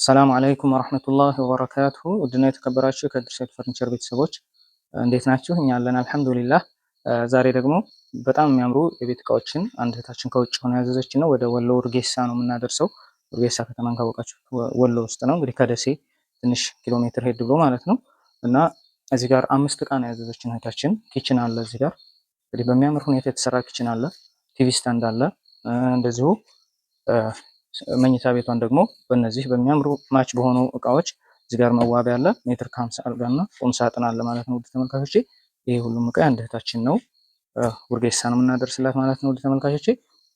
السلام عليكم ورحمة الله وبركاته። ውድና የተከበራችሁ ከድር ሰይድ ፈርኒቸር ቤተሰቦች እንዴት ናችሁ? እኛ አለን الحمد لله። ዛሬ ደግሞ በጣም የሚያምሩ የቤት እቃዎችን አንድ እህታችን ከውጭ ሆነ ያዘዘችን ነው። ወደ ወሎ ውርጌሳ ነው የምናደርሰው። ውርጌሳ ከተማን ካወቃችሁ ወሎ ውስጥ ነው። እንግዲህ ከደሴ ትንሽ ኪሎ ሜትር ሄድ ብሎ ማለት ነው። እና እዚህ ጋር አምስት እቃ ነው ያዘዘችን እህታችን። Kitchen አለ እዚህ ጋር እንግዲህ በሚያምር ሁኔታ የተሰራ kitchen አለ፣ TV stand አለ፣ እንደዚሁ መኝታ ቤቷን ደግሞ በእነዚህ በሚያምሩ match በሆኑ እቃዎች እዚህ ጋር መዋቢያ አለ። ሜትር ከ50 አልጋና ቁም ሳጥን አለ ማለት ነው። ውድ ተመልካቾቼ ይህ ሁሉም እቃ የአንድ እህታችን ነው። ውርጌሳ ነው የምናደርስላት ማለት ነው። ውድ ተመልካቾቼ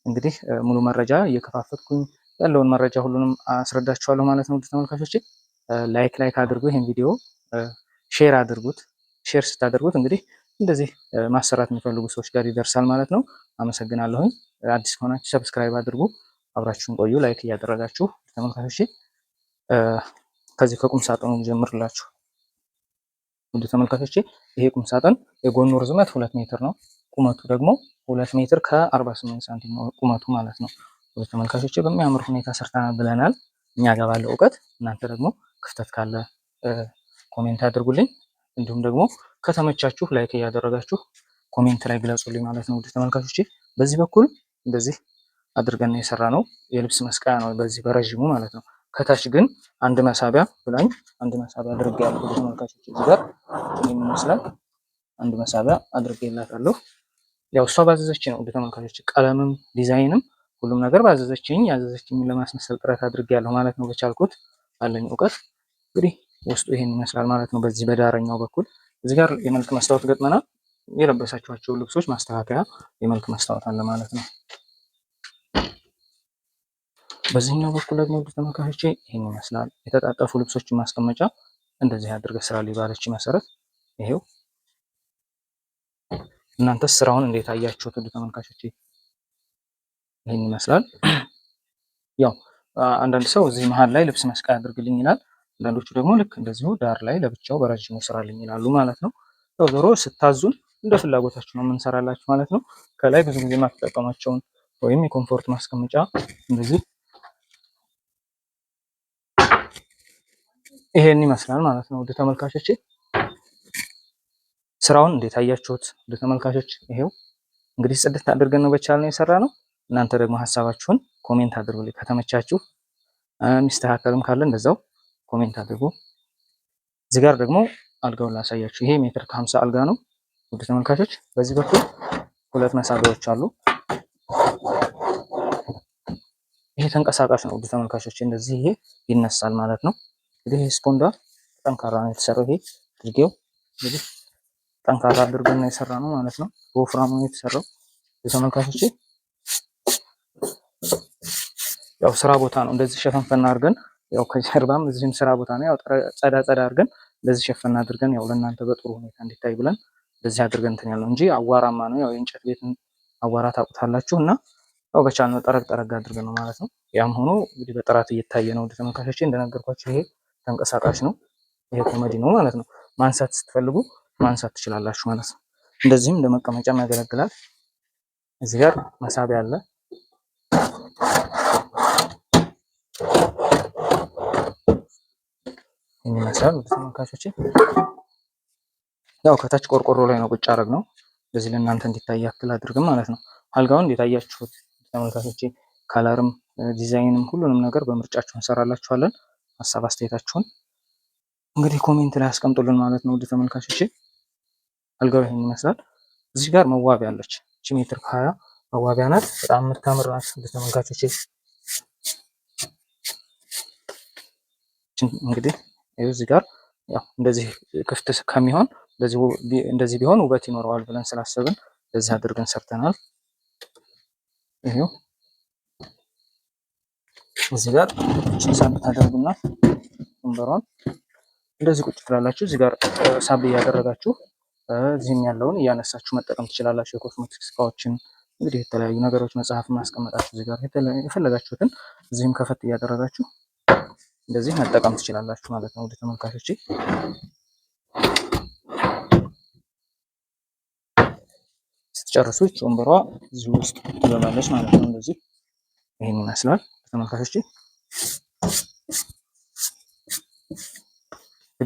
እንግዲህ ሙሉ መረጃ እየከፋፈትኩኝ ያለውን መረጃ ሁሉንም አስረዳችኋለሁ ማለት ነው። ውድ ተመልካቾቼ like like አድርጉ፣ ይህን ቪዲዮ share አድርጉት። Share ስታደርጉት እንግዲህ እንደዚህ ማሰራት የሚፈልጉ ሰዎች ጋር ይደርሳል ማለት ነው። አመሰግናለሁኝ። አዲስ ከሆናችሁ subscribe አድርጉ። አብራችሁን ቆዩ። Like እያደረጋችሁ ተመልካቾቼ፣ ከዚህ ከቁም ሳጥኑ ጀምርላችሁ። ውድ ተመልካቾቼ ይሄ ቁም ሳጥን የጎኑ ርዝመት 2 ሜትር ነው። ቁመቱ ደግሞ 2 ሜትር ከ48 ሳንቲም ነው ቁመቱ ማለት ነው። ውድ ተመልካቾቼ በሚያምር ሁኔታ ሰርተናል ብለናል። እኛ ጋር ባለው እውቀት እናንተ ደግሞ ክፍተት ካለ comment አድርጉልኝ። እንዲሁም ደግሞ ከተመቻችሁ like እያደረጋችሁ comment ላይ ግለጹልኝ ማለት ነው። ውድ ተመልካቾቼ በዚህ በኩል እንደዚህ አድርገን የሰራነው። የልብስ መስቀያ ነው በዚህ በረዥሙ ማለት ነው። ከታች ግን አንድ መሳቢያ ብላኝ አንድ መሳቢያ አድርጌያለሁ። ውድ ተመልካቾች እዚህ ጋር ይህን ይመስላል። አንድ መሳቢያ አድርጌላታለሁ። ያው እሷ ባዘዘች ነው ውድ ተመልካቾች፣ ቀለምም ዲዛይንም ሁሉም ነገር ባዘዘችኝ ያዘዘችኝን ለማስመሰል ጥረት አድርጌያለሁ ማለት ነው። በቻልኩት ባለኝ እውቀት እንግዲህ ውስጡ ይሄን ይመስላል ማለት ነው። በዚህ በዳረኛው በኩል እዚህ ጋር የመልክ መስታወት ገጥመናል። የለበሳችኋቸው ልብሶች ማስተካከያ የመልክ መስታወት አለ ማለት ነው። በዚህኛው በኩል ደግሞ ውድ ተመልካቾቼ ይህን ይመስላል። የተጣጠፉ ልብሶችን ማስቀመጫ እንደዚህ አድርገህ ስራ ባለች መሰረት ይሄው። እናንተስ ስራውን እንዴት አያችሁት? ውድ ተመልካቾቼ ይህን ይመስላል። ያው አንዳንድ ሰው እዚህ መሀል ላይ ልብስ መስቀያ አድርግልኝ ይላል። አንዳንዶቹ ደግሞ ልክ እንደዚሁ ዳር ላይ ለብቻው በረጅሙ ስራልኝ ይላሉ ማለት ነው። ያው ዞሮ ስታዙን እንደ ፍላጎታችሁ ነው የምንሰራላችሁ ማለት ነው። ከላይ ብዙ ጊዜ የማትጠቀሟቸውን ወይም የ comfort ማስቀመጫ እንደዚህ ይሄን ይመስላል ማለት ነው። ውድ ተመልካቾቼ ስራውን እንዴት አያችሁት? ውድ ተመልካቾች ይሄው እንግዲህ ጽድት አድርገን ነው በቻልነው የሰራነው። እናንተ ደግሞ ሀሳባችሁን comment አድርጉልኝ ከተመቻችሁ፣ የሚስተካከልም ካለ እንደዛው comment አድርጉ። እዚህ ጋር ደግሞ አልጋውን ላሳያችሁ። ይሄ ሜትር ከ50 አልጋ ነው ውድ ተመልካቾች። በዚህ በኩል ሁለት መሳቢያዎች አሉ። ይሄ ተንቀሳቃሽ ነው ውድ ተመልካቾች፣ እንደዚህ ይሄ ይነሳል ማለት ነው። እንግዲህ ይሄ ስፖንዳ ጠንካራ ነው የተሰራው። ይሄ ድርጌው እንግዲህ ጠንካራ አድርገን ነው የሰራነው ማለት ነው። በወፍራሙ ነው የተሰራው ተመልካቾች። ያው ስራ ቦታ ነው እንደዚህ ሸፈንፈና አድርገን ያው ከጀርባም እዚህም ስራ ቦታ ነው። ያው ጸዳ ጸዳ አድርገን እንደዚህ ሸፈና አድርገን ያው ለእናንተ በጥሩ ሁኔታ እንዲታይ ብለን እንደዚህ አድርገን እንትን ያልነው እንጂ አዋራማ ነው። ያው የእንጨት ቤትን አዋራ ታውቁታላችሁ እና ያው በቻልነው ጠረግ ጠረግ አድርገን ነው ማለት ነው። ያም ሆኖ እንግዲህ በጥራት እየታየ ነው። ተመልካቾቼ እንደነገርኳችሁ ይሄ ተንቀሳቃሽ ነው። ይሄ ኮመዲ ነው ማለት ነው። ማንሳት ስትፈልጉ ማንሳት ትችላላችሁ ማለት ነው። እንደዚህም ለመቀመጫም ያገለግላል። እዚህ ጋር መሳቢያ አለ። ይህን ይመስላል ተመልካቾቼ። ያው ከታች ቆርቆሮ ላይ ነው ቁጭ አደረግ ነው እንደዚህ ለእናንተ እንዲታይ ያክል አድርግም ማለት ነው። አልጋውን እንዴት አያችሁት ተመልካቾቼ? Color ም ዲዛይንም ሁሉንም ነገር በምርጫችሁ እንሰራላችኋለን። ሀሳብ አስተያየታችሁን እንግዲህ comment ላይ አስቀምጡልን ማለት ነው። ውድ ተመልካቾቼ አልጋው ይሄን ይመስላል። እዚህ ጋር መዋቢያ አለች። እቺ ሜትር ከ20 መዋቢያ ናት። በጣም የምታምር ናት። ውድ ተመልካቾቼ እንግዲህ እዚህ ጋር ያው እንደዚህ ክፍት ከሚሆን እንደዚህ ቢሆን ውበት ይኖረዋል ብለን ስላሰብን እንደዚህ አድርገን ሰርተናል። ይሄው እዚህ ጋር እቺን ሳብ ታደርጉና ወንበሯን እንደዚህ ቁጭ ትላላችሁ። እዚህ ጋር ሳብ እያደረጋችሁ እዚህም ያለውን እያነሳችሁ መጠቀም ትችላላችሁ። የኮስሞቲክስ እቃዎችን እንግዲህ የተለያዩ ነገሮች መጽሐፍ ማስቀመጣችሁ እዚህ ጋር የፈለጋችሁትን እዚህም ከፈት እያደረጋችሁ እንደዚህ መጠቀም ትችላላችሁ ማለት ነው። ውድ ተመልካቾቼ ስትጨርሱ ይህች ወንበሯ እዚህ ውስጥ ትገባለች ማለት ነው። እንደዚህ ይህን ይመስላል ተመልካቾቼ።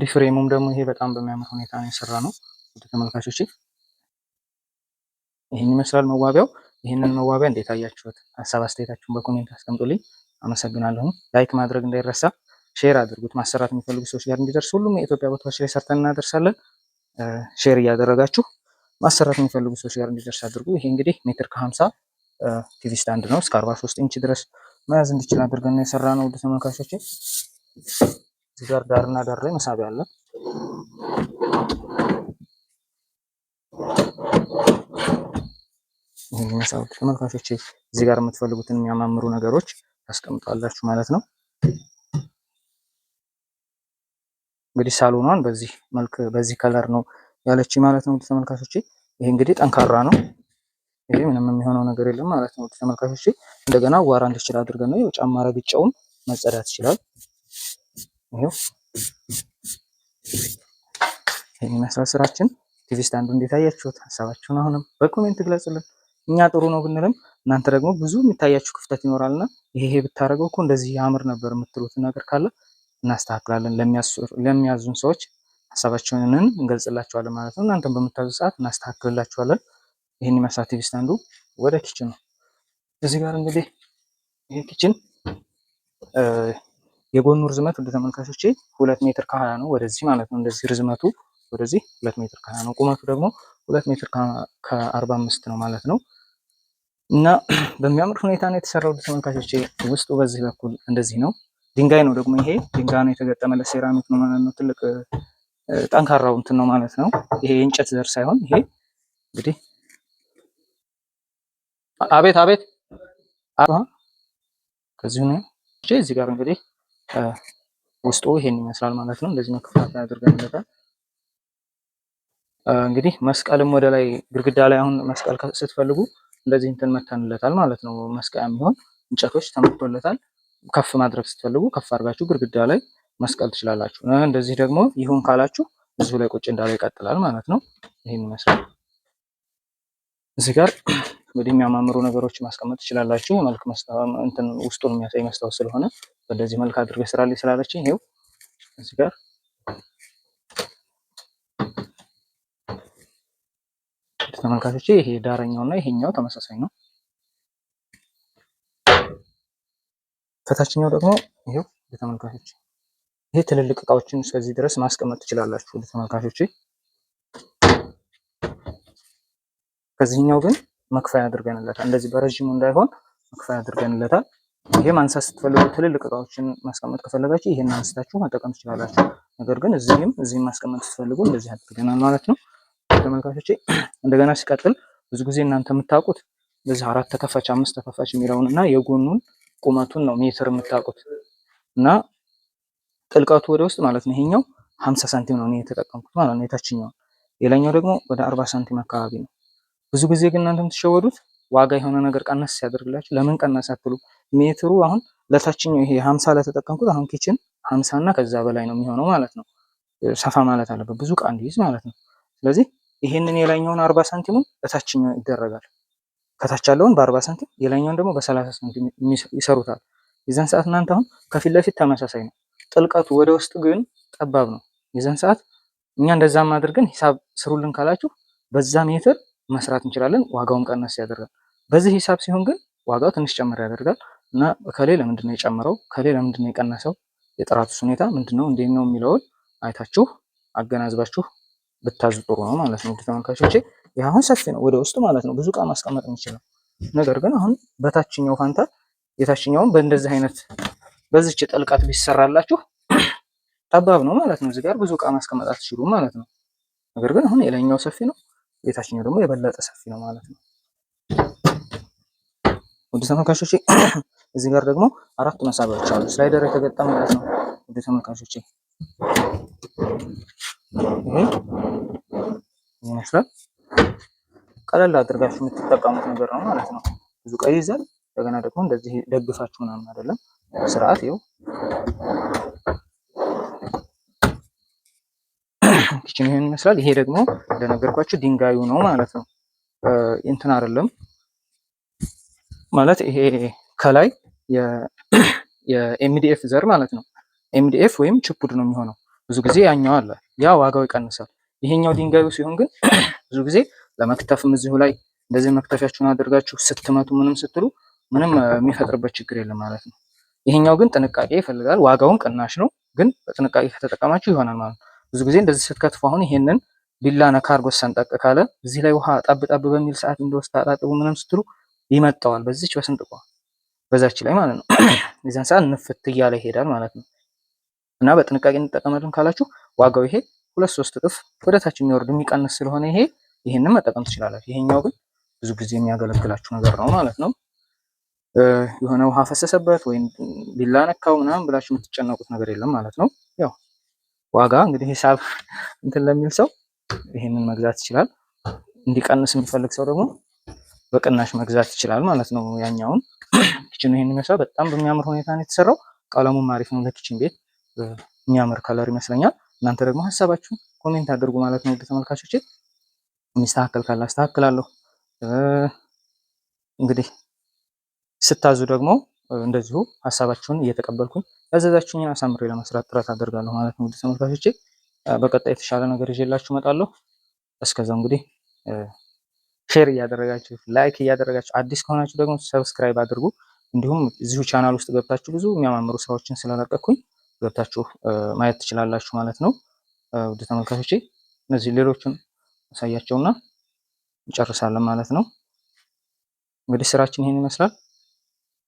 እንግዲህ frame ኡም ደግሞ ይሄ በጣም በሚያምር ሁኔታ ነው የሰራ ነው። ተመልካቾች ይህን ይመስላል መዋቢያው። ይህንን መዋቢያ እንዴት አያችሁት? ሀሳብ አስተያየታችሁን በ comment አስቀምጡልኝ። አመሰግናለሁ። Like ማድረግ እንዳይረሳ፣ share አድርጉት። ማሰራት የሚፈልጉ ሰዎች ጋር እንዲደርስ ሁሉም የኢትዮጵያ ቦታዎች ላይ ሰርተን እናደርሳለን። Share እያደረጋችሁ ማሰራት የሚፈልጉ ሰዎች ጋር እንዲደርስ አድርጉ። ይሄ እንግዲህ ሜትር ከ50 TV stand ነው። እስከ 43 ኢንች ድረስ መያዝ እንዲችል አድርገን ነው የሰራ ነው። ውድ ተመልካቾች እዚህ ጋር ዳርና ዳር ላይ መሳቢያ አለ። ይህን ይመስላል ተመልካቾች። እዚህ ጋር የምትፈልጉትን የሚያማምሩ ነገሮች ታስቀምጣላችሁ ማለት ነው። እንግዲህ ሳሎኗን በዚህ መልክ በዚህ color ነው ያለች ማለት ነው ተመልካቾች። ይሄ እንግዲህ ጠንካራ ነው። ይሄ ምንም የሚሆነው ነገር የለም ማለት ነው ተመልካቾች። እንደገና ዋራ እንዲችል አድርገን ነው ጫማ ረግጫውን መጸዳት ይችላል። ይሄው ይሄን ይመስላል ስራችን። TV stand ኡ እንዴት አያችሁት? ሀሳባችሁን አሁንም በ comment ግለጹልን። እኛ ጥሩ ነው ብንልም እናንተ ደግሞ ብዙ የሚታያችሁ ክፍተት ይኖራልና ይሄ ብታደርገው እኮ እንደዚህ ያምር ነበር የምትሉት ነገር ካለ እናስተካክላለን። ለሚያዙን ሰዎች ሀሳባቸውን እንገልጽላቸዋለን ማለት ነው። እናንተም በምታዙ ሰዓት እናስተካክልላቸዋለን። ይህን ይመስላል TV stand ኡ። ወደ kitchen ነው። እዚህ ጋር እንግዲህ ይሄ kitchen የጎኑ ርዝመት ወደ ተመልካቾቼ 2 ሜትር ከ20 ነው፣ ወደዚህ ማለት ነው። እንደዚህ ርዝመቱ ወደዚህ 2 ሜትር ከ20 ነው። ቁመቱ ደግሞ 2 ሜትር ከ45 ነው ማለት ነው። እና በሚያምር ሁኔታ ነው የተሰራው ተመልካቾቼ። ውስጡ በዚህ በኩል እንደዚህ ነው። ድንጋይ ነው ደግሞ ይሄ ድንጋይ ነው የተገጠመለት ሴራሚክ ነው ማለት ነው። ትልቅ ጠንካራው እንትን ነው ማለት ነው። ይሄ የእንጨት ዘር ሳይሆን ይሄ እንግዲህ አቤት አቤት ከዚሁ ነው። እዚህ ጋር እንግዲህ ውስጡ ይሄን ይመስላል ማለት ነው። እንደዚህ መከፋፈያ አድርገንለታል። እንግዲህ መስቀልም ወደ ላይ ግድግዳ ላይ አሁን መስቀል ስትፈልጉ እንደዚህ እንትን መተንለታል ማለት ነው። መስቀያ የሚሆን እንጨቶች ተመቶለታል። ከፍ ማድረግ ስትፈልጉ ከፍ አድርጋችሁ ግድግዳ ላይ መስቀል ትችላላችሁ። እንደዚህ ደግሞ ይሁን ካላችሁ እዚሁ ላይ ቁጭ እንዳለ ይቀጥላል ማለት ነው። ይሄን ይመስላል። እዚህ ጋር እንግዲህ የሚያማምሩ ነገሮች ማስቀመጥ ትችላላችሁ። መልክ እንትን ውስጡን የሚያሳይ መስታወት ስለሆነ በእንደዚህ መልክ አድርገህ ስራልኝ ስላለችኝ ይሄው እዚህ ጋር ተመልካቾቼ ይሄ ዳረኛው እና ይሄኛው ተመሳሳይ ነው። ከታችኛው ደግሞ ይሄው ተመልካቾች ይሄ ትልልቅ እቃዎችን እስከዚህ ድረስ ማስቀመጥ ትችላላችሁ ተመልካቾቼ። ከዚህኛው ግን መክፈያ አድርገንለታል። እንደዚህ በረዥሙ እንዳይሆን መክፈያ አድርገንለታል። ይሄ ማንሳት ስትፈልጉ ትልልቅ እቃዎችን ማስቀመጥ ከፈለጋችሁ ይሄን አንስታችሁ መጠቀም ትችላላችሁ። ነገር ግን እዚህም እዚህም ማስቀመጥ ስትፈልጉ እንደዚህ አድርገናል ማለት ነው ተመልካቾቼ። እንደገና ሲቀጥል ብዙ ጊዜ እናንተ የምታውቁት እንደዚህ አራት ተከፋች አምስት ተከፋች የሚለውን እና የጎኑን ቁመቱን ነው ሜትር የምታውቁት እና ጥልቀቱ ወደ ውስጥ ማለት ነው። ይሄኛው 50 ሳንቲም ነው እኔ የተጠቀምኩት ማለት ነው የታችኛው። ሌላኛው ደግሞ ወደ 40 ሳንቲም አካባቢ ነው። ብዙ ጊዜ ግን እናንተ የምትሸወዱት ዋጋ የሆነ ነገር ቀነስ ሲያደርግላችሁ ለምን ቀነስ አትሉ። ሜትሩ አሁን ለታችኛው ይሄ 50 ለተጠቀምኩት አሁን kitchen 50 እና ከዛ በላይ ነው የሚሆነው ማለት ነው። ሰፋ ማለት አለበት ብዙ ዕቃ እንዲይዝ ማለት ነው። ስለዚህ ይሄንን የላይኛውን 40 ሳንቲሙን ለታችኛው ይደረጋል። ከታች ያለውን በ40 ሳንቲም የላይኛውን ደግሞ በ30 ሳንቲም ይሰሩታል። የዛን ሰዓት እናንተ አሁን ከፊት ለፊት ተመሳሳይ ነው፣ ጥልቀቱ ወደ ውስጥ ግን ጠባብ ነው። የዛን ሰዓት እኛ እንደዛም አድርገን ሂሳብ ስሩልን ካላችሁ በዛ ሜትር መስራት እንችላለን። ዋጋውን ቀነስ ያደርጋል። በዚህ ሂሳብ ሲሆን ግን ዋጋው ትንሽ ጨምር ያደርጋል እና ከሌ ለምንድን ነው የጨመረው፣ ከሌ ለምንድን ነው የቀነሰው፣ የጥራቱስ ሁኔታ ምንድን ነው፣ እንዴት ነው የሚለውን አይታችሁ አገናዝባችሁ ብታዙ ጥሩ ነው ማለት ነው። ተመልካቾቼ ይህ አሁን ሰፊ ነው ወደ ውስጥ ማለት ነው፣ ብዙ እቃ ማስቀመጥ የሚችለው ነገር ግን አሁን በታችኛው ፋንታ የታችኛውን በእንደዚህ አይነት በዚች ጥልቀት ቢሰራላችሁ ጠባብ ነው ማለት ነው። እዚህ ጋር ብዙ እቃ ማስቀመጥ አትችሉም ማለት ነው። ነገር ግን አሁን የላይኛው ሰፊ ነው፣ የታችኛው ደግሞ የበለጠ ሰፊ ነው ማለት ነው። ውድ ተመልካቾቼ እዚህ ጋር ደግሞ አራት መሳቢያዎች አሉ። Slider የተገጠመለት ነው። ውድ ተመልካቾቼ ይሄ ይመስላል። ቀለል አድርጋችሁ የምትጠቀሙት ነገር ነው ማለት ነው። ብዙ ዕቃ ይይዛል። እንደገና ደግሞ እንደዚህ ደግፋችሁ ምናምን አይደለም፣ ስርዓት ይኸው Kitchen ይሄን ይመስላል። ይሄ ደግሞ እንደነገርኳችሁ ድንጋዩ ነው ማለት ነው። እንትን አይደለም ማለት ይሄ ከላይ የ MDF ዘር ማለት ነው። MDF ወይም ችፑድ ነው የሚሆነው። ብዙ ጊዜ ያኛው አለ፣ ያ ዋጋው ይቀንሳል። ይሄኛው ድንጋዩ ሲሆን ግን ብዙ ጊዜ ለመክተፍም እዚሁ ላይ እንደዚህ መክተፊያችሁን አድርጋችሁ ስትመቱ ምንም ስትሉ ምንም የሚፈጥርበት ችግር የለም ማለት ነው። ይሄኛው ግን ጥንቃቄ ይፈልጋል። ዋጋውን ቅናሽ ነው፣ ግን በጥንቃቄ ከተጠቀማችሁ ይሆናል ማለት ነው። ብዙ ጊዜ እንደዚህ ስትከትፉ አሁን ይሄንን ቢላ ነካ አድርጎ ሰንጠቅ ካለ እዚህ ላይ ውሃ ጠብ ጠብ በሚል ሰዓት እንደወስድ ታጣጥቡ ምንም ስትሉ ይመጣዋል። በዚች በስንጥቋ በዛች ላይ ማለት ነው። የዛን ሰዓት ንፍት እያለ ይሄዳል ማለት ነው። እና በጥንቃቄ እንጠቀማለን ካላችሁ ዋጋው ይሄ 2-3 እጥፍ ወደታች የሚወርድ የሚቀንስ ስለሆነ ይሄ ይሄንን መጠቀም ትችላላችሁ። ይሄኛው ግን ብዙ ጊዜ የሚያገለግላችሁ ነገር ነው ማለት ነው። የሆነ ውሃ ፈሰሰበት ወይም ቢላ ነካው ምናምን ብላችሁ የምትጨነቁት ነገር የለም ማለት ነው። ያው ዋጋ እንግዲህ ሂሳብ እንትን ለሚል ሰው ይሄንን መግዛት ይችላል። እንዲቀንስ የሚፈልግ ሰው ደግሞ በቅናሽ መግዛት ይችላል ማለት ነው። ያኛውን kitchen ኑ ይሄን ይመስላል። በጣም በሚያምር ሁኔታ ነው የተሰራው። ቀለሙም አሪፍ ነው። ለ kitchen ቤት የሚያምር color ይመስለኛል። እናንተ ደግሞ ሀሳባችሁን comment አድርጉ ማለት ነው። ውድ ተመልካቾቼ የሚስተካከል ካለ አስተካክላለሁ። እንግዲህ ስታዙ ደግሞ እንደዚሁ ሀሳባችሁን እየተቀበልኩኝ ያዘዛችሁኝን አሳምሬ ለመስራት ጥረት አደርጋለሁ ማለት ነው። ውድ ተመልካቾቼ በቀጣይ የተሻለ ነገር ይዤላችሁ እመጣለሁ። እስከዛው እንግዲህ share እያደረጋችሁ like እያደረጋችሁ አዲስ ከሆናችሁ ደግሞ subscribe አድርጉ። እንዲሁም እዚሁ ቻናል ውስጥ ገብታችሁ ብዙ የሚያማምሩ ስራዎችን ስለለቀኩኝ ገብታችሁ ማየት ትችላላችሁ ማለት ነው። ውድ ተመልካቾቼ እነዚህ ሌሎችን አሳያቸውና እንጨርሳለን ማለት ነው። እንግዲህ ስራችን ይሄን ይመስላል።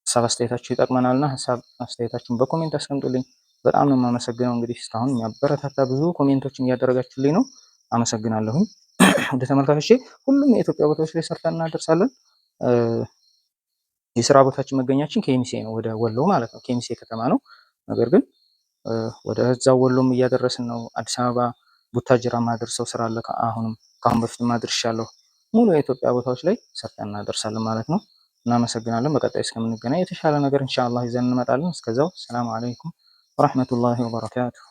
ሀሳብ አስተያየታችሁ ይጠቅመናልና ሀሳብ አስተያየታችሁን በ comment አስቀምጡልኝ። በጣም ነው የማመሰግነው። እንግዲህ እስካሁን የሚያበረታታ ብዙ comment ኦችን እያደረጋችሁልኝ ነው። አመሰግናለሁኝ። ውድ ተመልካቾቼ ሁሉም የኢትዮጵያ ቦታዎች ላይ ሰርተን እናደርሳለን። የስራ ቦታችን መገኛችን ኬሚሴ ነው፣ ወደ ወሎ ማለት ነው። ኬሚሴ ከተማ ነው። ነገር ግን ወደ እዛው ወሎም እያደረስን ነው። አዲስ አበባ ቡታጅራ ማደርሰው ስራ አለ። አሁንም ከአሁን በፊት አድርሻለሁ። ሙሉ የኢትዮጵያ ቦታዎች ላይ ሰርተን እናደርሳለን ማለት ነው። እናመሰግናለን። በቀጣይ እስከምንገናኝ የተሻለ ነገር ኢንሻአላህ ይዘን እንመጣለን። እስከዛው ሰላም አለይኩም ወራህመቱላሂ ወበረካቱሁ።